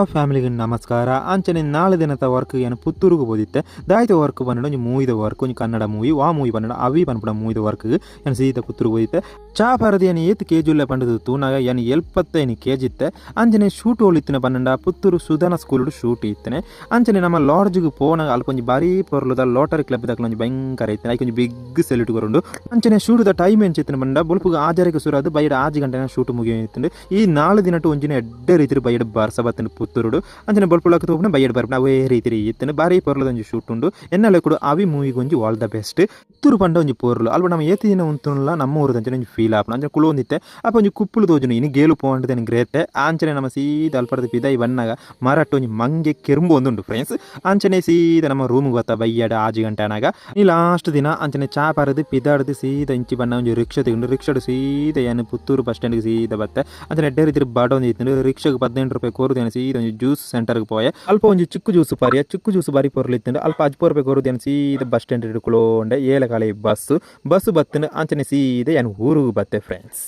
ಫ್ಯಾಮಿಲಿಗೆ ನಮಸ್ಕಾರ. ಅಂಚನೆ ನಾಳೆ ದಿನತ ವರ್ಕ್ ಏನು ಪುತ್ತೂರುಗು ಪೋದಿತ್ತೆ. ದಾಯ್ತ ವರ್ಕ್ ಪನ್ನಡ ಒಂಜಿ ಮೂವಿದ ವರ್ಕ್, ಒಂಜಿ ಕನ್ನಡ ಮೂವಿ. ವಾ ಮೂವಿ ಪನ್ನಡ ಅವಿ ಪನ್ಪುನ ಮೂವಿದ ವರ್ಕ್ ಏನು ಸೀದಾ ಪುತ್ತೂರುಗು ಪೋದಿತ್ತೆ. ಚಾ ಪರದಿ ಏನು ಏತ್ ಕೆಜಿ ಉಲ್ಲ ಪಂಡದು ತೂನಾಗ ಏನು 75 ಕೆಜಿ ಇತ್ತೆ. ಅಂಚನೆ ಶೂಟ್ ಇತ್ತಿನ ಪನ್ನಂಡ ಪುತ್ತೂರು ಸುಧನ ಸ್ಕೂಲ್ ಶೂಟ್ ಇತ್ತನೆ. ಅಂಚನೆ ನಮ್ಮ ಲಾಡ್ಜ್ಗೆ ಪೋನಾಗ ಅಲ್ಪ ಒಂಜಿ ಬಾರಿ ಪೊರ್ಲುದ ಲೋಟರಿ ಕ್ಲಬ್ ದಕ್ಲ ಒಂಜಿ ಭಯಂಕರ ಇತ್ತನೆ. ಐಕ್ ಒಂಜಿ ಬಿಗ್ ಸೆಲ್ಯೂಟ್ ಕೊರುಂಡು. ಅಂಚನೆ ಶೂಟದ ಟೈಮ್ ಎಂಚಿತ್ತಿನ ಪಂಡ ಬೊಲ್ಪುಗು 6:30ಕ್ಕೆ ಶುರು ಬೈಡ್ 6 ಗಂಟೆನ ಶೂಟ್ ಮುಗಿಯುತ್ತಿಂಡು. ಈ 4 ದಿನಟು ಒಂಜಿನ ಎಡ್ಡೆ ರೀತಿ ಬೈಡ್ ಬರ್ಸ ಬತ್ತಂಡು ಪುತ್ತೂರುಡು. ಅಂಚನೆ ಬೊಲ್ಪುಳಕ್ಕೆ ತೂಪುನ ಬೈಡ್ ಬರ್ಪುನ ಅವೇ ರೀತಿ ಇತ್ತಂಡು. ಬಾರಿ ಪೊರ್ಲುದ ಒಂಜಿ ಶೂಟ್ ಉಂಡು. ಎನ್ನಲೆ ಕೂಡ ಅವಿ ಮೂವಿಗೆ ಒಂಜಿ ಆಲ್ the best. Puttur ಪಂಡ ಒಂಜಿ ಪೊರ್ಲು ಅಲ್ಪ ನಮ್ಮ ಏತಿ ದಿನ ಉಂತುನಲ್ಲ ನಮ್ಮ ಊರು ಅಂಚನೆ ಒಂಜಿ ಫೀಲ್ ಆಪುಂಡು. ಅಂಚನೆ ಕುಲೊಂದಿತ್ತೆ ಅಲ್ಪ ಒಂಜಿ ಕುಪ್ಪುಲು ತೋಜುನು ಇನಿ ಗೇಲು ಪೋಂಡದ ಗ್ರೇತೆ. ಅಂಚನೆ ನಮ್ಮ ಸೀದಾ ಅಲ್ಪರ್ದ ಪಿದಾಯಿ ಬನ್ನಾಗ ಮರಟ್ಟು ಒಂಜಿ ಮಂಗೆ ಕೆರುಂಬು ಒಂದುಂಡು ಫ್ರೆಂಡ್ಸ್. ಅಂಚನೆ ಸೀದಾ ನಮ್ಮ ರೂಮ್ಗೆ ಬತ್ತ ಬಯ್ಯಡ 6 ಗಂಟೆ ಆನಾಗ. ಈ ಲಾಸ್ಟ್ ದಿನ ಅಂಚನೆ ಚಾ ಪರದು ಪಿದಾಡ್ದು ಸೀದಾ ಇಂಚಿ ಬಣ್ಣ ಒಂಜಿ ರಿಕ್ಷಾ ತಿಗೊಂಡು ರಿಕ್ಷಾಡು ಸೀದಾ ಏನು ಪುತ್ತೂರು ಬಸ್ ಸ್ಟ್ಯಾಂಡ್ಗೆ ಸೀದಾ ಬತ್ತೆ. ಅಂಚನೆ ಎಡ್ಡೆ ರೀತಿ ಬಡೊಂದು ಇತ್ತು. ರಿಕ್ಷಾಗೆ 18 ರೂಪಾಯಿ ಕೊರುದು ಏನು ಸೀದಾ ಒಂಜಿ ಜ್ಯೂಸ್ ಸೆಂಟರ್ಗೆ ಪೋಯೆ. ಅಲ್ಪ ಒಂಜಿ ಚಿಕ್ಕು ಜ್ಯೂಸ್ ಪಾರಿಯ ಚಿಕ್ಕು ಜ್ಯೂಸ್ ಬಾರಿ ಪೊರ್ಲು ಇತ್ತು. ಅಲ್ಪ 10 ರೂಪಾಯಿ ಕೊರುದು ಏನು ಸೀದಾ ಬಸ್ ಸ್ಟ್ಯಾಂಡ್ ಕುಲೋಂಡೆ. ಏಲಕಾಲೆ ಬಸ್ ಬಸ್ ಬತ್ತನು. ಅಂಚನೆ ಸೀದಾ ಏನು ಊರಿಗೆ ಬತ್ತೆ ಫ್ರೆಂಡ್ಸ್.